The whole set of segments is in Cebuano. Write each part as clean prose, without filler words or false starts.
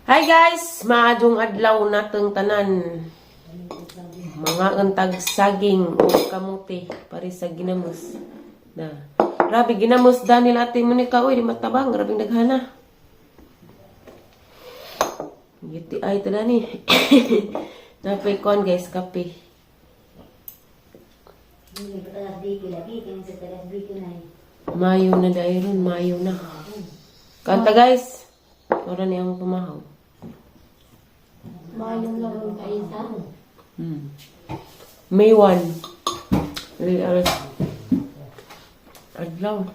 Hi guys! Maadong adlaw natong tanan. Mga untag saging o kamuti pare sa ginamos. Na. Grabe ginamos Daniel, Ate Monica, uy, di matabang, grabe daghana. UTI to ni. Napay kon guys, kape. Mayo na dahil, mayo na. Kanta guys. Ora niyang pumahaw. Mayong lang kaisa. May 1. Dali, alas. Adlaw.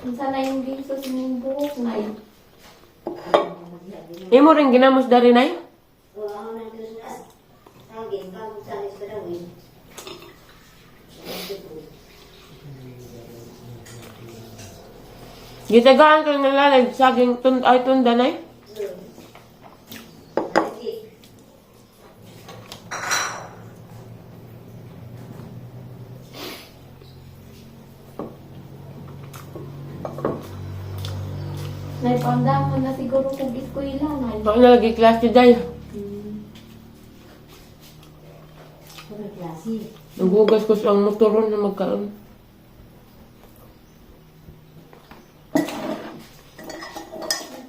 Unsa na yung ginso sa inyong buhok na yun? Imo rin ginamos dari nay? Gitagaan kang nalalag saging tun ay tunda nay? Naipanda mo na siguro kung eskwela na. Baka nalagi klase day. Nagugas ko sa ang motor na magkaon.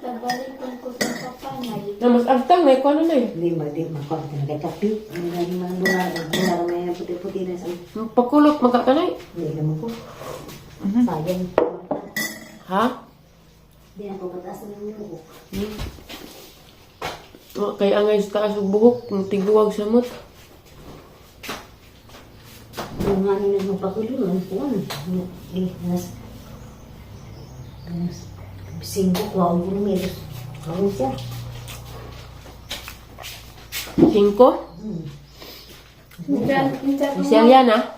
Tabalikan ko sa papa na. Na mas agtang na ikaw na eh. Di ba, di ba, kung nagkakapi, ang mga bunga, bunga may puti-puti na sa. Pakulot magkakanay. Hindi naman ko. Sayang. Ha? Hindi ako mataas ng buhok. Wa kay angay sa taas og buhok, ang tiguwag samot. Yung nga nila magpakulo, ang kuwan. Eh, nas, nas, singko, kuha ang gurumilos. Ako siya. Singko? Diyan, diyan. Michelle na.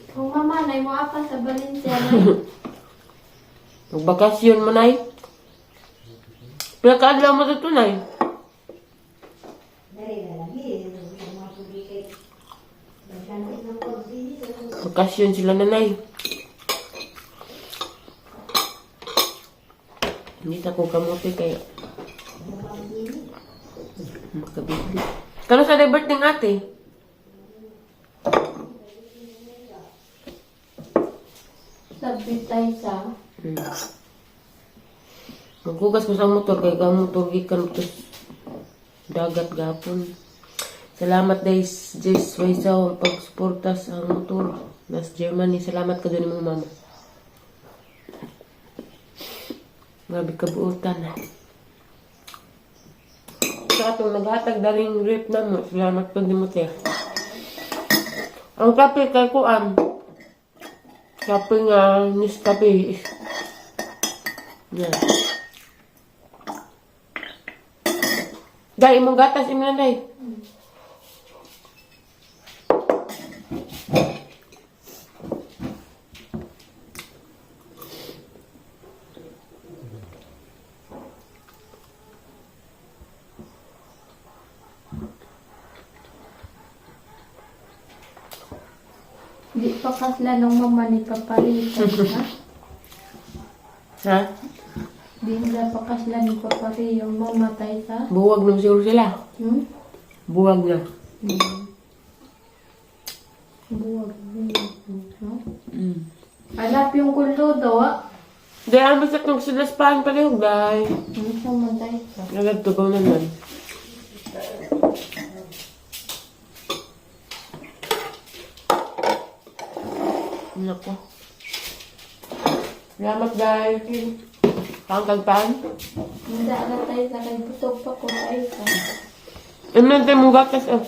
Kung mama na mo apa sa Valencia na. Magbakasyon mo nay. Pila ka adlaw mo to nay? Bakasyon sila nanay. Hindi ta ko kamote kay makabigli. Kano sa day birthday ng ate? Sabi tayo sa. Maghugas ko sa motor kay kang motor gikan to dagat gapon. Salamat guys, Jess Waisaw, ang pagsuporta sa motor. Nas Germany, salamat ka doon mong mama. Grabe kabuutan. Sa atong naghatag daling rip na mo, salamat po din mo te. Ang kape kay kuan. Kape nga, Nescafe. Yan. Day, imong gatas, imong nanay. Di pa kasla ng mama ni Papa Rita. Ha? Ha? Di nila pa kasla ni Papa Rita yung mama tayo sa. Buwag na siguro sila. Hmm? Buwag na. Buwag. No? Alap yung kulo daw ah. Day, ang basta nung sila span palihog, day. Ano sa man tayo sa? Nagagtugaw naman. Nako. Salamat, day. Pangkagpan. Hindi na tayo sa kay busog pa ko tayo sa. Ano na tayo mong gatas, ah.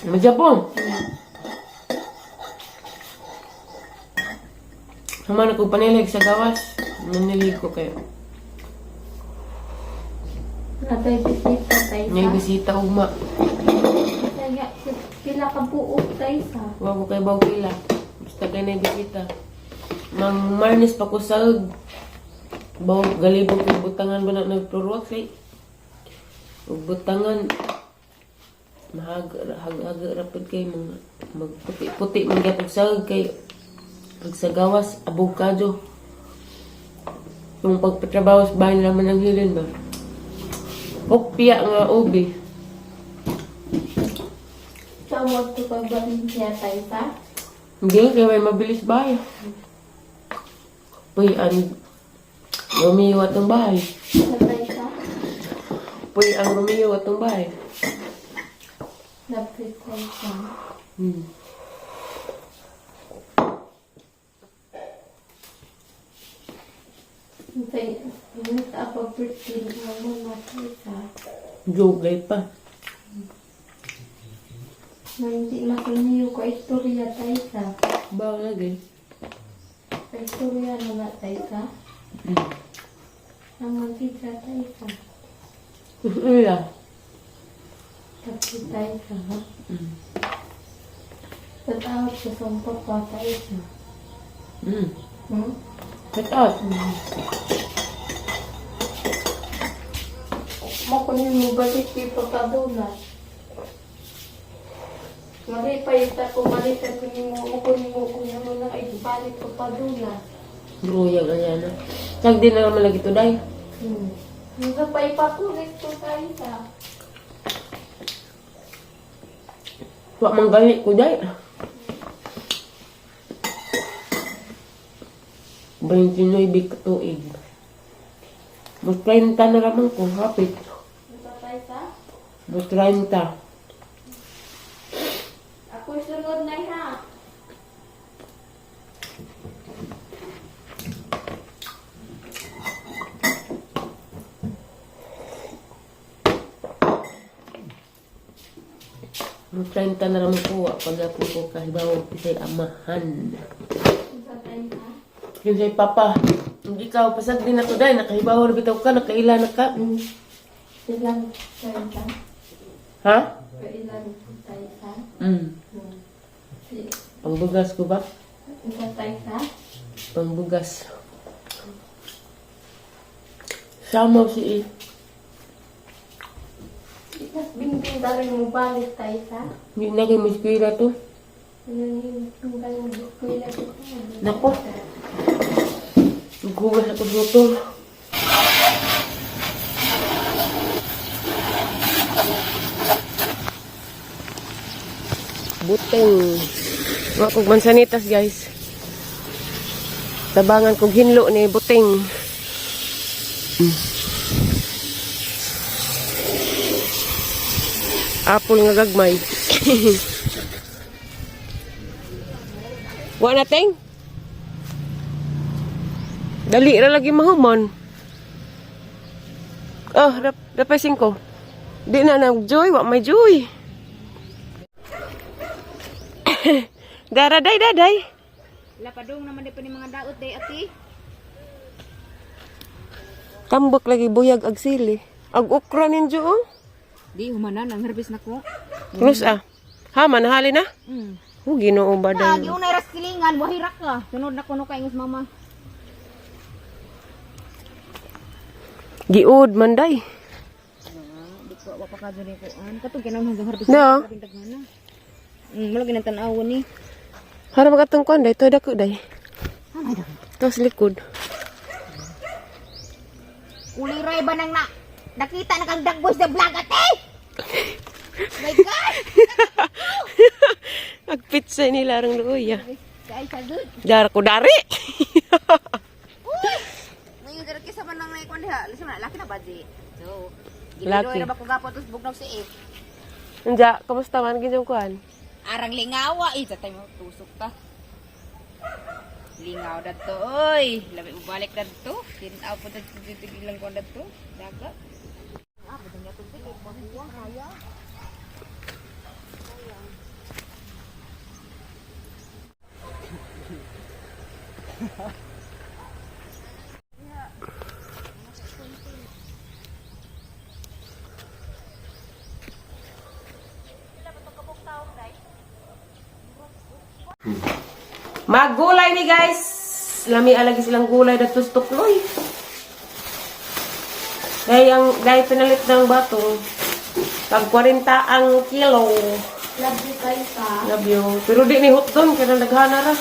Madya po. Sama na ko panilig sa gawas. Nanilig ko kayo. Natay bisita tayo May sa. bisita ugma. Kaya pila ka buok tayo sa. Wa ko kay baw pila. Basta kay na bisita. Mang Marnes pa ko sa baw galibog ko butangan ba na nagturuak say. Ug butangan mahag hag hag rapid kay mga magputi-puti man gyapon sa kay pag sa gawas abog kadyo. Itong pagpatrabaho sa bahay naman ang hilin ba? Hokpia nga ubi. Tawag ko pa ba niya tayo sa? Hindi, kaya may mabilis bahay. Puy, ang Romeo at ang bahay. Sa tayo sa? Puy, ang Romeo at ang bahay. Lapit tayo sa. Tay, sa ako birthday mo na tayo sa. Jogay pa. Nang hindi makuniyo ko istorya tayo sa. Bawa lagi. Istorya na na tayo sa. Ang magkita tayo sa. Iya. Tapos tayo sa. Tatawag sa sumpok pa tayo sa. Check out. Makunin mo balik di papadula. Mali pa ita ko balik at mo makunin mo kung ano na ay balik papadula. Gruyag ayan na. Tag din na naman lagi to day. Nasa pa ipakulit ko tayo sa. Wa man gali ko day. 29 ka tuig. Mas 30 na lamang ko, hapit. Nasa tayo sa? Mas 30. Ako sunod na ha. Mas 30 na lamang ko, wa pag ako ko kahibaw kisay amahan. Nasa tayo sa? Kinsay papa, hindi ka pasag din na to day, nakahibaw ra bitaw ka, nakaila na ka. Ilan tayo sa? Ha? Ilan tayo sa? Si, Pangbugas ko ba? nasa tayo sa? Pangbugas. Samaw si I. Itas bingbing dali mo balik tayo sa? Hindi na kayo maskwila to. Ano yung tunggal mo bukwila ko? Nako. Naghugas ako sa motor. Buteng. Wa kog mansanitas, guys. Tabangan kog hinlo ni buteng. Apple nga gagmay. Wa na teng? Dali ra lagi mahuman. Oh, dapay singko. Di na na joy, wa may joy. Dara day daday. Lapadong naman di pa ni mga daot day ati. Tambak lagi buyag ag sili. Ag okra ninyo oh. Di humanan ang harvest na ko. Plus ah. Ha, manahali na? Oh, Ginoo ba Ah, day? giunay ras kilingan, wahirak ka. Sunod na kuno kay ingos mama. Giud man day. Di ko wa pa ka diri ko an. Katong kinahanglan hanggang harvest. No. Labing daghan na. Mula gintan-awon ni. Hara magatong kuan day to dako day. Tos likod. Uliray ba nang na nakita na kang Dagboys the vlog ate? My God! Ag pizza nila rang luoy ah. Kay sa good. Dara ko dari. Uy! May dara kisa man nang naikuan diha. Lisa man laki na ba di? So, Laki. Laki. Na ba ko gapo tos bugnaw si eh. Unja, kamusta man ginyong kuan? Arang lingawa eh, sa tayo tusok ta. Lingaw dadto oy, labi mo balik dadto. Tinaw po dadto dito ilang ko dadto. Daga. Maggulay ni guys. Lami alagi silang gulay dato sa tukloy. Dahil ang dahil pinalit ng bato. Tag 40 ang kilo. Love you tayo sa. Love you. Pero di ni hotdog kay nang daghana ra.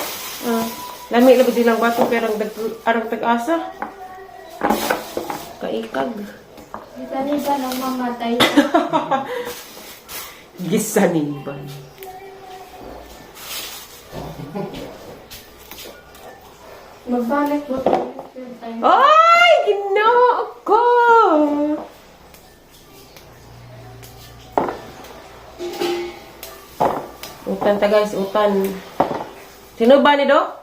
Lami labi silang bato pero ang arang tag-asa. Kaikag. Gisaniban ang mama Taysa. Gisaniban. Magbalik mo tayo Taysa. Ay! Ginoo ko! Utan ta guys, utan. Sino ba ni Do?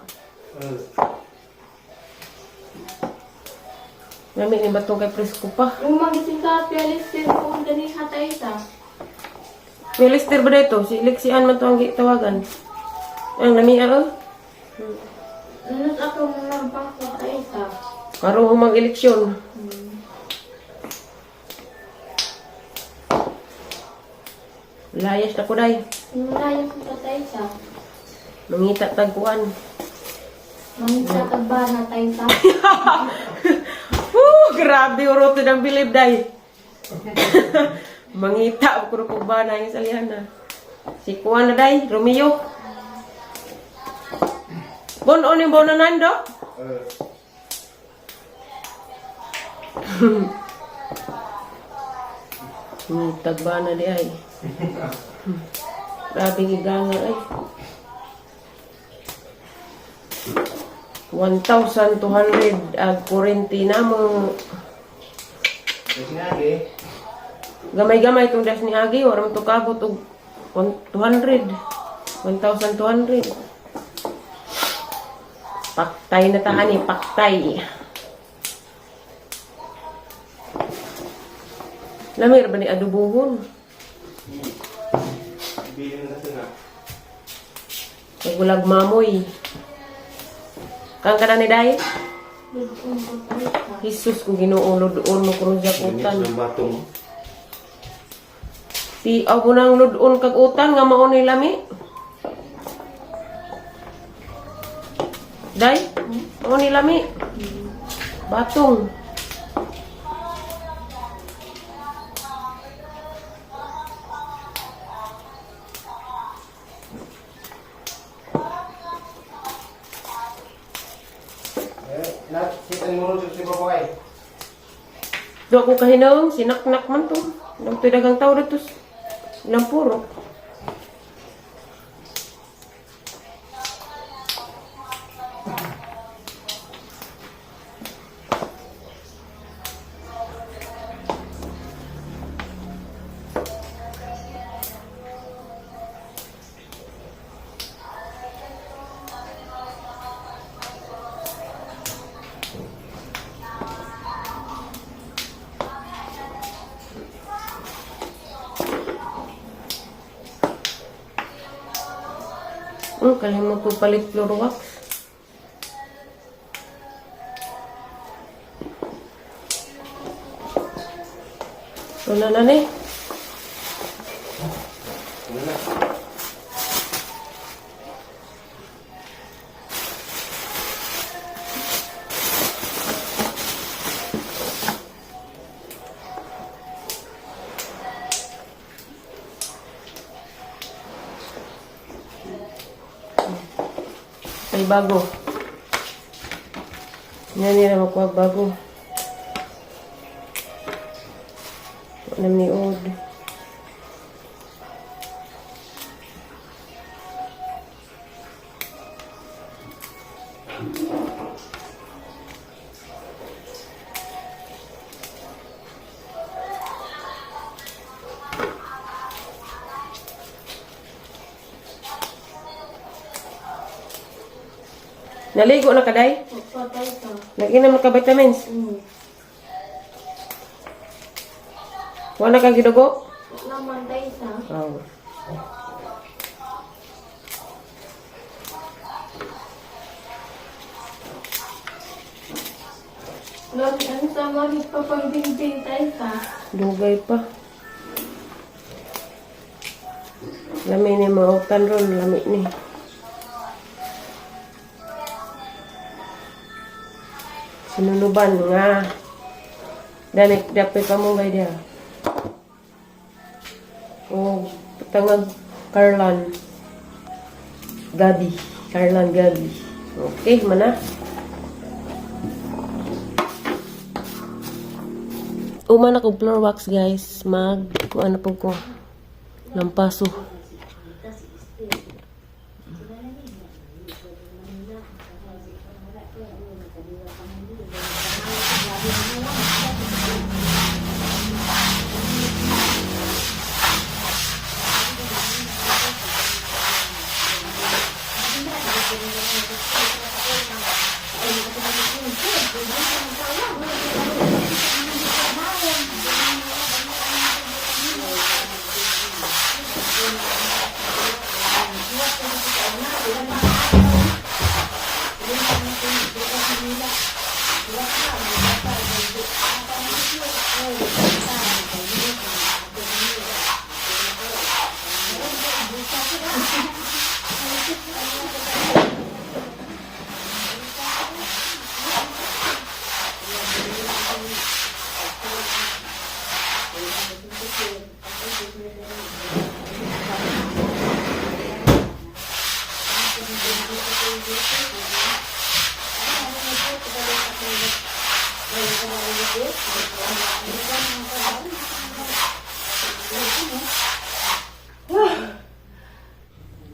Nami ni batong kay presko pa. Umagising ka, Pialistir ko kung dani ha Taysa. May lister ba dito? Si Lexian man to ang tawagan. Ang lami oh. Nunot ako mga bako Taysa. Karong humang eleksyon. Layas na ko day. Malayo ko pa Taysa. Mangita tagkuan. Mangita ka ba na Taysa? Woo, grabe uro to ng bilib day. Mangita ko ko ba na yung salihan. Si kuan na day, Romeo. Bon on yung bonanan do? Ngitag ba na di ay. Grabe giganga ay. 1,200 ag kurente na mo. Gamay-gamay itong das ni Agi, wala mo kabot og 200. 1,200. Paktay na taan eh, paktay. Lamir ba ni adubuhon? Nagulag mamoy. Kang ka na ni Day? Lugong ko Taysa. Jesus kung Ginoo ludon mo kuno sa utan. Batong. Ti ako nang ludon kag utan nga mao ni lami. Day, mao ni lami. Batong. Do ako kahinong, sinaknak man to. Nang to'y dagang tao dito. Ilang puro. Kalimot ko palit floor wax. So na na ni. Ay bago. Yan nila makuha bago. Wala ni od. Naligo na ka, day? Opo Taysa. Nag-inom na ka vitamins? Wala ka gidugo? Naman Taysa. Oo. Lord, ano sa mga pa pagdingding Taysa? Dugay pa. Lami ni mga utan ron, lami ni. Sinunuban nga. Danik dapat ka mo gay diha. O tangag Carlan. Gabi. Carlan Gabi. Okay, mana. Uman ako floor wax, guys. Mag, kung ano po ko. Lampaso.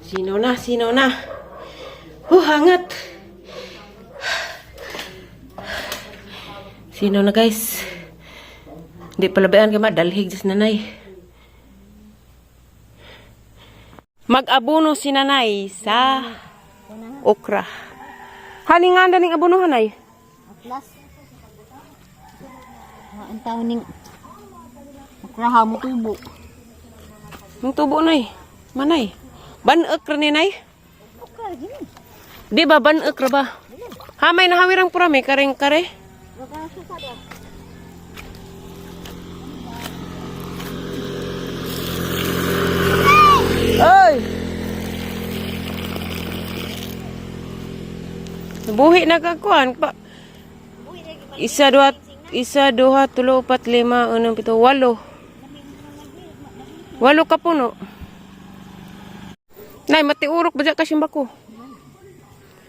Sino na? Sino na? Hangat! Sino na, guys? Hindi pala bayaan kay madalhig sa nanay. Mag-abono si nanay sa okra. Haningan na ning abono hanay. Atlas. Ang tao ning okraha mo tubo. Ang tubo nay. Manay. Ban-ok ra ni nay. Okra gini. Di ba ban-ok ra ba? Ha may nahawirang pura may kareng kare. Wala sa sada. Oy! Buhi na kakuan pa. Isa, duha, tulo, upat, lima, unom, pito, walo. Walo ka puno. Nay, matiurok ba dyan ka simbako?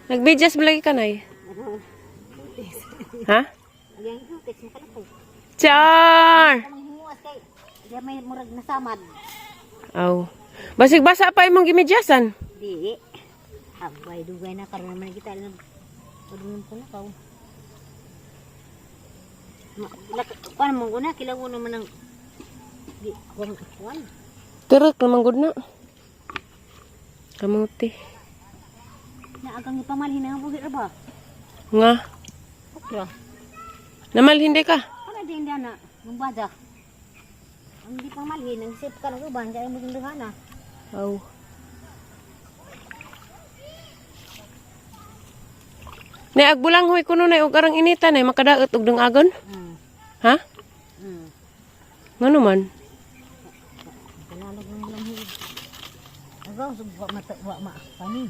Nagbidyas ba lagi ka, Nay? Ha? Ang hutex mo kalako. Char! Ang himuas kay di may murag nasamad. Aw. Basig basa pa imong gimedyasan. Di. Abay dugay na karon naman kita alam. Padungin ko na kaw. Ma, kuan mo guna kilaw naman ang di kuan kuan. Tirik naman gud na. Kamuti. Na agang ipamalhin ang buhi ra ba? Nga. Okra. Namal hindi ka. Para din na nung bada. Ang di pamalhin ang isip ka ng uban kaya mo na. Aw. Nay agbulang hoy kuno nay og arang inita nay makadaot og dungagon. Ha? Ngano man? Kanalog ng bulang hi. Agaw sug wa mata wa ma pani.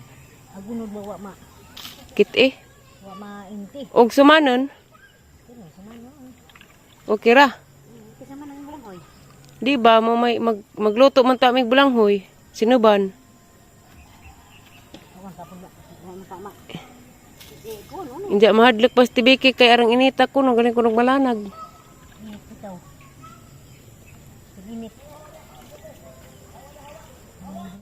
Agunod ba wa ma Kit eh. wa ma inti. Og sumanon. Pero sama no. Okay ra. Kisa man ang bulang oy. Di ba mo may magluto man ta mig bulanghoy. Sinuban. Awan ka pud wa ma ma. Eh ko no. Inja mahadlok pas tibiki kay arang inita kuno galing kuno malanag.